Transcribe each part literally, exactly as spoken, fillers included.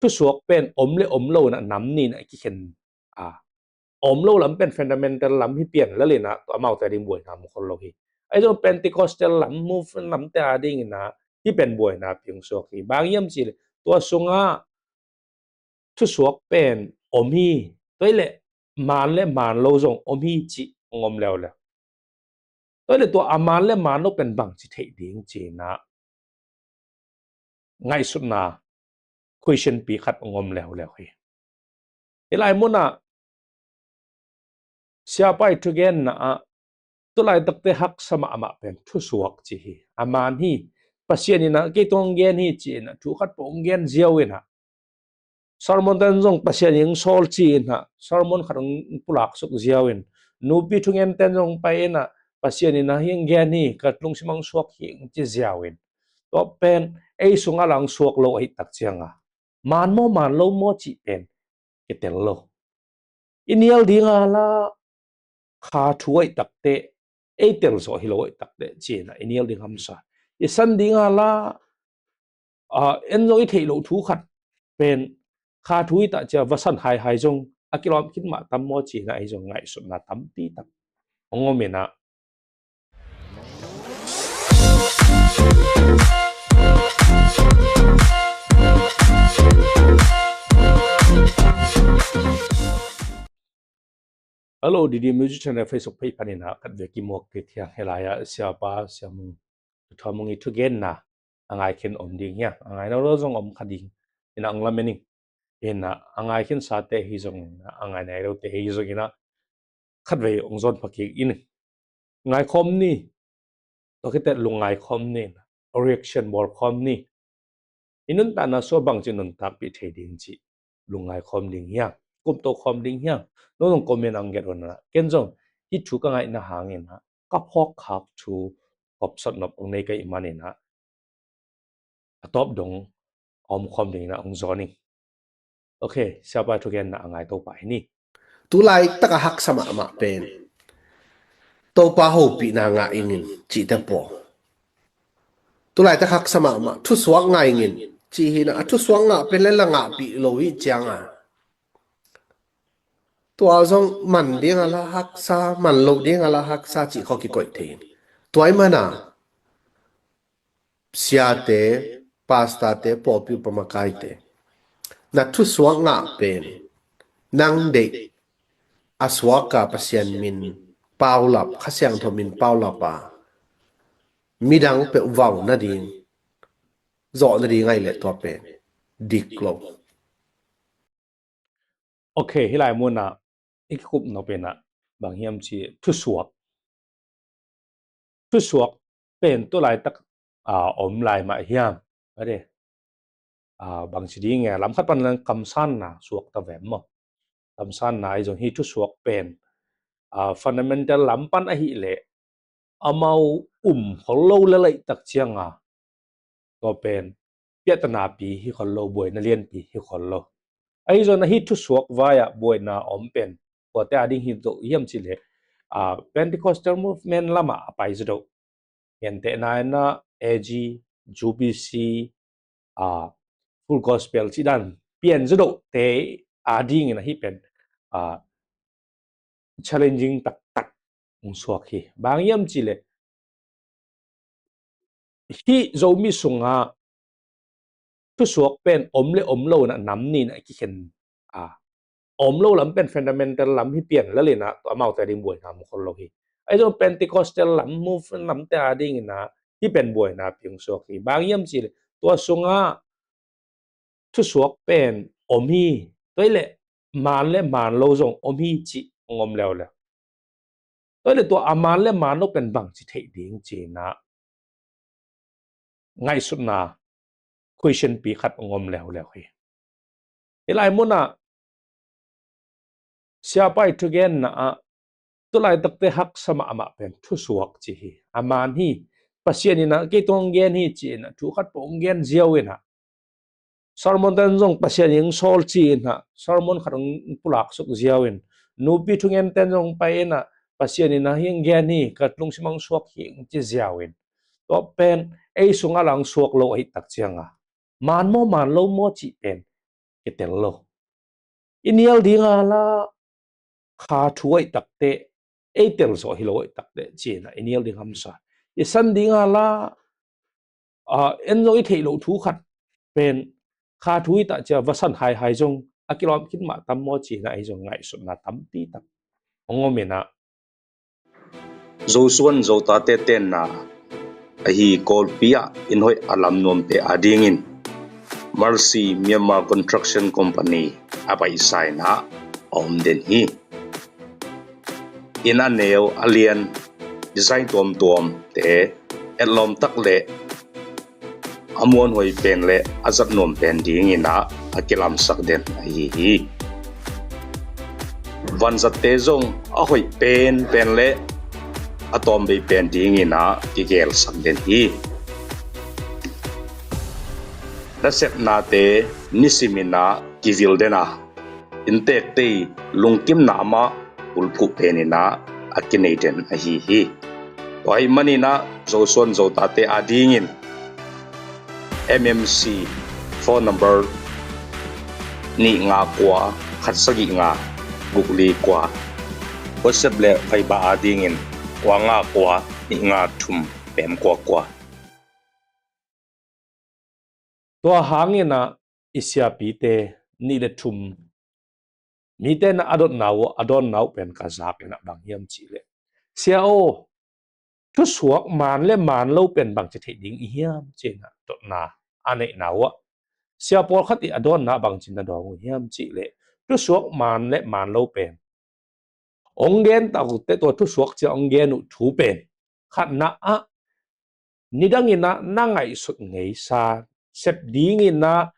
thusuak pen om le om lo in ah nam nih in ah kikhen a, om lo lam pen fundamental lam hi pian lel in ah tua amaute a ding buaina mu khol lo hi. Ahi zong Pentecostal lam, movement lamte a ding in ah hih pen buaina piang suak hi. Bang hiam cih leh tua sungah thusuak pen om hi. Tua hi leh maan le maan lo zong om hi cih hong om leuleu. Tua hi leh tua a maan le maan lo pen bangci theih ding ci in ah ngaihsutna question pi khat hong om leuleu hi. Hih lai munah Siapa i thugenna ah tu laitakte haksa mahmah pen thusuak ci hi. A maan hi. Pasian in ah kei tung hong gen hi ci in ah thu khat peuh hong gen ziau in ah sermon ten zong Pasian in hong sawl ci in ah sermon khat hong pulak suk ziau in, nupi thungen ten zong pai in ah Pasian in ah hih hong gen hi, ka lungsim hong suak hi hong ci ziau in, tua pen ei sungah la hong suak lo ahih tak ciangah maan maw maan lo maw cih pen kitel lo. I nial ding a la kha thu ahih tak teh, ei tel zawh hi lo ahih tak teh ci in ah i nial ding hamsa. I san ding a la, ah, en zong i theih loh thu khat pen kha thu hi tak ciang va san haihai zong a kilawm khin mah tam maw ci in ah ei zong ngaihsutna tampi tak hong om in ah. Hello, D D Music Channel Facebook page panin ah khatvei kimuak kik hiang. Hih lai-ah Siapa Siamung Thu Thawng Mung i thugenna a ngai khin om ding hiang. A ngai nawn lo zong om kha ding in ah hong lamen ing. In ah a ngai khinsate hi zongin ah, a ngai nai lote hi zongin ah khatvei hong zawn pha kik ing. Ngaikhawm ni. Tua khit teh lungngai khawm ni. Reaction bawl khawm ni. I nuntakna sung bangci nuntakpih thei ding cih lungngai khawm ding hiang, kumto khawm ding hiang. No zong comment ah hong gen un ah, ken zong hih thu ka ngaihna hangin ah ka phawk khak thu kopsot nop hong nei ka hih manin ah a tawp dong a om khawm dingin ah hong zawn ing. Ok, Siapa thugenna a ngai Topa hi ni. Tu laitak a haksa mahmah pen Topa hopihna ngah ingin cihte pawl. Tu laitak haksa mahmah thusuak ngah ingin cih hi in ah, a thusuak ngah pen le la ngahpih lo hi ciangah tua zong man ding a la haksa, man loh ding a la haksa cih khawng kikoih thei in. Tua ahih manin ah siate, pastorte, pawlpi upa makaite, na thusuak ngah pen nang deih a suak a Pasian min paulap, Kha Siangtho min paulap a midang peuh vau nading, zawh nading ahih leh tua pen dik lo. Ok, hih lai munah i kikup nop in ah bang hiam cih thusuak. Thusuak pen tu laitak, ah, om lai mah hiam? Ade. Ah, bangci ding e, lam khat pan lang kamsanna suak ta vem maw? Kamsanna ahi zong hih thusuak pen, ah, fundamental lam pan ahih leh amau um khol lo le laitak ciangah tua pen piahtanapi hi khol lo, buaina lianpi hi khol lo. Ahi zong ah hih thusuak vai-ah buaina om pen kuate a ding hi zo hiam cih leh, ah, Pentecostal movement lamah a pai zo do. Gentehna in ah A G, U B C, ah, Full Gospel cih dan pian zo dote a dingin ah hih pen, ah, challenging taktak hong suak hi. Bang hiam cih leh hih Zomi sungah thusuak pen om le om lo in ah nam nih in ah kikhen a, om lo lam pen fundamental lam hi pian lel in ah tua amaute a ding buaina mu khol lo hi. Ahi zong Pentecostal lam, movement lamte a dingin ah hih pen buaina piang suak hi. Bang hiam cih leh tua sungah thusuak pen om hi. Tua hi leh maan le maan lo zong om hi cih hong om leuleu. Tua hi leh tua a maan le maan lo pen bangci theih ding ci in ah ngaihsutna question pi khat hong om leuleu hi. Hih lai munah Siapa i thugenna ah tu laitakte haksa mahmah pen thusuak ci hi. A maan hi. Pasian in ah kei tung hong gen hi ci in ah thu khat peuh hong gen ziau in ah sermon ten zong Pasian in hong sawl ci in ah sermon khat hong pulak suk ziau in, nupi thungen ten zong pai in ah Pasian in ah hih hong gen hi, ka lungsim hong suak hi hong ci ziau in, tua pen ei sungah la hong suak lo ahih tak ciangah maan maw maan lo maw cih pen kitel lo. I nial dinga la kha thu aih takte, ei tel zawh hi lo aih takte, ci-in ah i nial ding hamsa. I san dinga la, a, en zong i theih loh thu khat pen kha thu i tah cia va san haihai zong a kilawm khin mah tam maw, ci-in ah ei zong ngaihsutna tampi tak hong om in ah, Zosuan Zotate tenna ahi Kawlpi ah inn hoih a lam nuamte adingin Mercy Myanmar Construction Company a paisa in ah a om den hi. Inn a neu a lian, design tuamtuamte, etlawm tak le a muanhuai pen le a zat nuam pen dingin ah a kilamsak den ahi hi. Vanzatte zong a hoih penpen le a tawmbei pen dingin ah kigelsak den hi. Nasepnate nisimin ah kivil den a, inntekte i lungkimna mah bulphuh penin ah a kinei den ahi hi. Tua ahih manin ah Zosuan Zotate adingin M M C phone number nih nga kua khat sagih nga guk li kua, WhatsApp le Viber adingin kua nga kua nih nga thum pem kua kua. Tua hangin ah i siapite nih le thum, mite na a dotna uh, a dawnna uh pen ka zak in ah bang hiam cih leh, "Sia aw, thusuak man le man lo pen bangci theih ding i hiam?" ci-in ah dotna a neihna uh ah, sia pawlkhat i a dawnna bangci na dawng uh hiam cih leh, thusuak man le man lo pen hong gen tak uh teh, tua thusuak cia hong gen uh thu pen, khatna ah, nidangin ah na ngaihsut ngeisa, sep dingin ah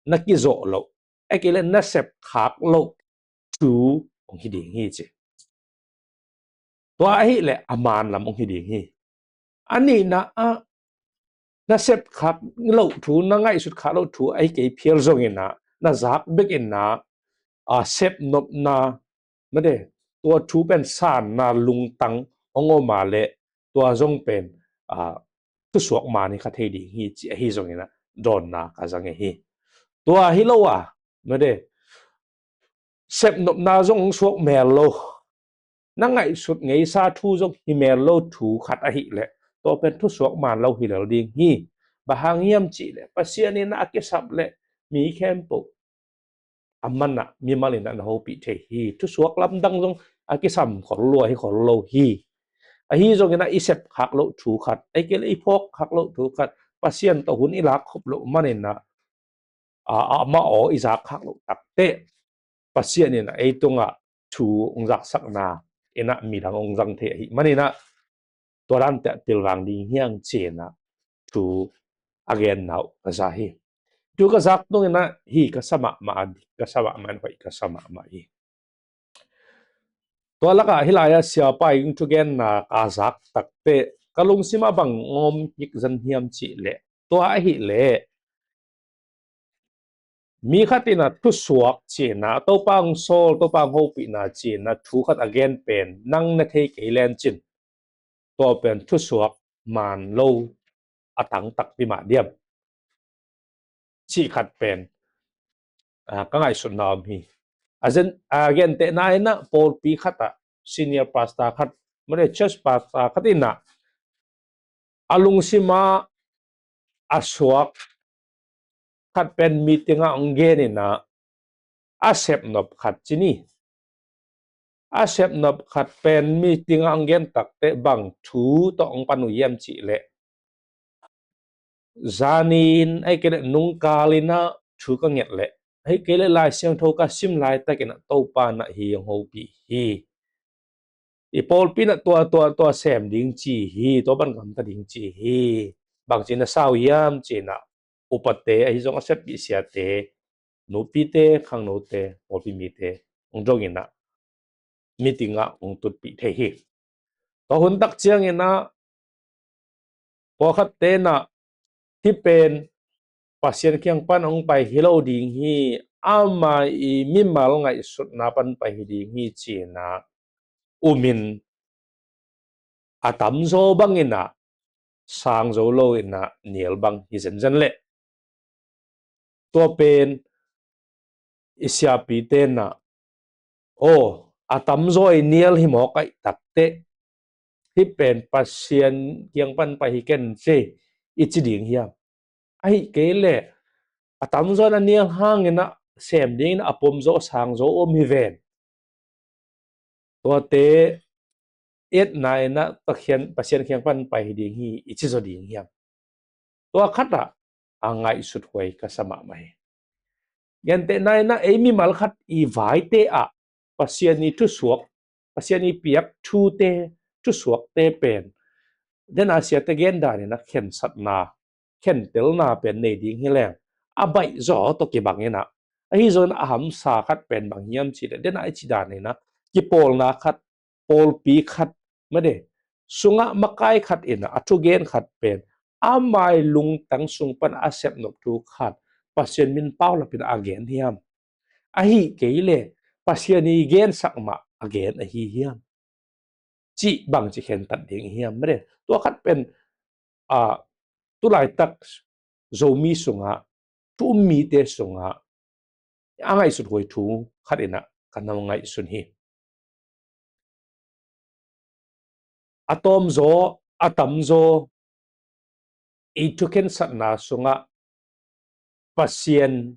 na kizawh loh, ahih kei leh na sep khak loh thu hong hi ding hi ci. Tua ahih leh a man lam hong hi ding hi. A nihna ah, na sep khak loh thu, na ngaihsut khak loh thu ahih kei phial zongin ah, na zak bekin ah, a, sep nopna, mate, tua thu pen sanna lungtang hong om a leh, tua zong pen, a, thusuak man hi kha thei ding hi ci ahi zongin ah dawnna ka za ngei hi. Tua hi lo a, mate, sep nopna zong hong suak mel lo, na ngaihsut ngeisa thu zong hi mel lo thu khat ahih leh, tua pen thusuak man lo hi lel ding hi. Bang hang hiam cih leh, Pasian in ah a kisap leh mi khempeuh a man ah mimal in ah na hopih thei hi. Thusuak lamdang zong a kisam khol lua hi khol lo hi. Ahi zongin ah i sep khak loh thu khat, ahih kei leh i phawk khak loh thu khat, Pasian tawh hun i lak khop loh manin ah, a, amah aw i zak khak loh tak teh, Pasian in ah ei tungah thu hong zaksakna in ah midang hong zang thei ahih manin ah, tua dan teh pilvang ding hi hang ci-in ah thu a genna uh ka za hi. Thu ka zak tungin ah hi ka sa mahmah, ka sa mahmah, hoih ka sa mahmah hi. Tua lakah hih lai-ah siapa in thugenna ka zak tak teh ka lungsim ah bang hong om kik zen hiam cih leh, tua ahih leh, mi khat in ah thusuak ci-in ah, Topa hong sawl, Topa hong hopihna ci-in ah thu khat a gen pen nang na thei kei lencin, tua pen thusuak man lo a tang takpi mah diam, cih khat pen, a, ka ngaihsutna om hi. A zen, a, gentehna in ah pawlpi khat ah senior pastor khat, mate, church pastor khat in ah a lungsim ah a suak khat pen meeting ah hong gen in ah, a sepnop khat ci ni. A sepnop khat pen meeting ah hong gen tak teh bang thu tawh hong pan uh hiam cih leh, zanin ahih kei leh nungkal in ah thu ka nget leh, ahih kei leh Lai Siangtho ka sim laitak in ah Topa in ah hi hong hopih hi. I pawlpi in ah tua, tua, tua sem ding ci hi, tua bang gamta ding ci hi. Bangci na sa uh hiam ci-in ah upate, ahi zong a seppih siate, nupite, khangnote, pawlpi mite hong dong in ah meeting ah hong tutpih thei hi. Tua hun tak ciangin ah pawlkhatte in ah, hih pen Pasian kiang pan hong pai hi lo ding hi, ama i mimal ngaihsutna pan pai hi ding hi ci-in ah um in, a tamzaw bangin ah sang zo lo in ah nial bang hi zenzen leh, tua pen i siapi tenah, aw, a tamzaw i nial hi mawk aih takteh, hih pen Pasian kiang pan pai hi ken ci, i ci ding hiam? Ahi kei leh a tamzaw in a nial hangin ah sem dingin a pom zaw sang zaw om hi ven. Tuate etna in ah Pasian kiang pan pai hi ding hi, i ci zaw ding hiam? Tua khatah a ngaihsut huai ka sa mahmah hi. Gentehna in ah ei mimal khat i vaite ah Pasian i thusuak, Pasian i piak thute, thusuakte pen, den a siate gendan in ah khensatna, khentelna pen nei ding hi leng, a baih zaw tawh kibang in ah, ahi zongin a hamsa khat pen bang hiam cih leh, den a i ci dan in ah kipawlna khat, pawlpi khat, made, sungah makai khat in ah a thugen khat pen, amai lungtang sung pan a sepnop thu khat Pasian min paulap in a gen hiam? Ahi kei leh Pasian i gensak mah a gen ahi hiam? Cih bangci khentat ding i hiam? Made, tua khat pen, a, tulaitak Zomi sungah, thu um mite sungah a ngaihsut huai thu khat in ah ka na ngaihsun hi. A tawmzaw, a tamzaw i thukhensatna sungah Pasian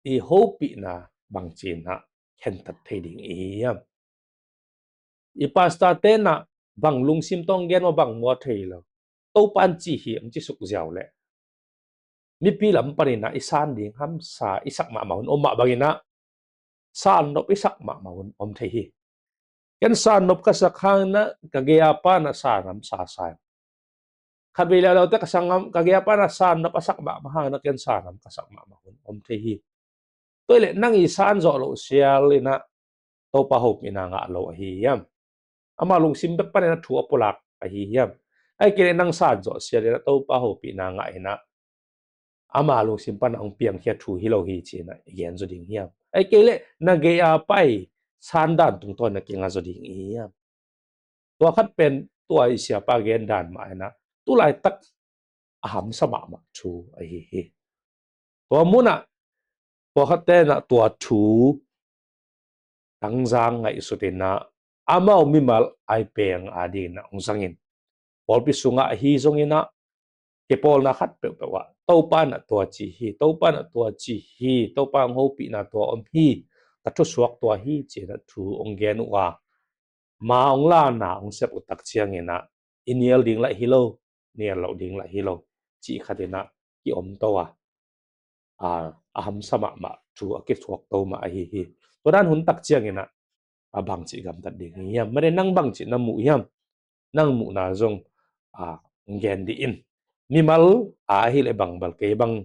i hopihna bangci in ah khentat thei ding i hiam? I pastor tenah bang lungsim tawh gen maw, bang maw thei lo, Topa in ci hi, hong ci suk ziau leh, mipi lam panin ah i san ding hamsa i sak mahmah hun om mah bangin ah, sannop i sak mahmah hun om thei hi. Ken sannop ka sak hangin ah ka gei-a pa in ah san hamsa sa hi. Khatvei leuleu teh ka sang, ka gei-a pa in ah sannop a sak mahmah hangin ah ken san ham ka sak mahmah hun om thei hi. Tua hi leh nang i san zawh loh sial in ah Topa hopihna ngah lo ahi hiam? Ama lungsim bek panin ah thu a pulak ahi hiam? Ahi kei leh nang san zawh sial in ah Topa hopihna ngah in ah, ama lungsim pan a hong piangkhia thu hi lo hi ci in ah i gen zaw ding hiam? Ahi kei leh na gei-a pa i san dan tungtawn in ah kinga zaw ding i hiam? Tua khat pen tua i siapa gendan mah in ah tulaitak a hamsa mahmah thu ahi hi. Tua munah tua khat tenah tua thu tangzang ngaihsut in ah, amau mimal a i peng a dingin ah hong zangin, pawlpi sungah ahi zongin ah kipawlna khat peuhpeuh ah Topa in ah tua ci hi, Topa in ah tua ci hi, Topa hong hopihna tua om hi, ka thusuak tua hi ci in ah thu hong gen uh a, ma hong lana hong sep uh tak ciangin ah i nial ding lah hi lo, nial loh ding lah hi lo cih khat in ah kiom to a, a, a hamsa mahmah thu a kithuak to mah ahi hi. Tua dan hun tak ciangin ah, a, bangci gamtat ding hi hiam? Made, nang bangci na muh hiam? Nang muhna zong, a, gen dih in. Mimal a ahi leh bang bel kei bang,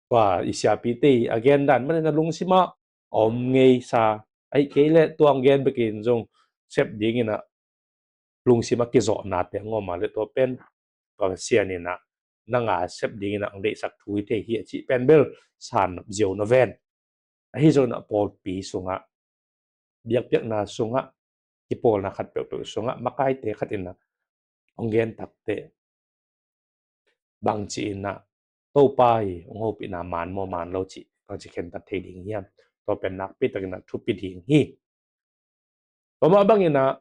tua i siapite i a gendan, made, na lungsim ah om ngei sa, ahi kei leh tua hong gen bekin zong sep dingin ah lungsim a kizawhnate hong om a leh tua pen Pasian in ah nang a sep dingin ah hong deihsak thu hi thei hi a cih pen bel sannop ziau na ven. Ahi zongin ah pawlpi sungah, biakpiakna sungah, kipawlna khat peuhpeuh sungah makaite khat in ah hong gen takteh, bangci in ah Topa i hong hopihna man maw man lo cih bangci khentat thei ding hiam? Tua pen nakpi takin ah thupi ding hi. Tua mah bangin ah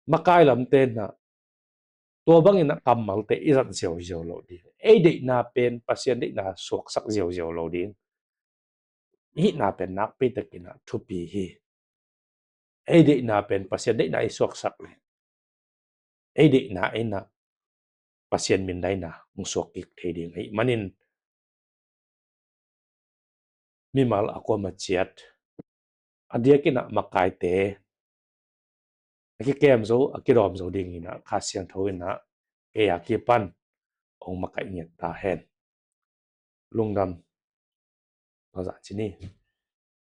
makai lamte in ah tua bangin ah kammalte i zat ziauziau lo ding. Ei deihna pen Pasian deihna suaksak ziauziau lo ding. Hihna pen nakpi takin ah thupi hi. Ei deihna pen Pasian deihna i suaksak leh, ei deihna in ah Pasian mindaina hong suak kik thei ding ahih manin, mimal a kuamah ciat a diakin ah makaite a kikem zo, a kidawm zo dingin ah Kha Siangtho in ah kei a kipan hong makaih ngiat ta hen. Lungdam. Tua zah ci ni.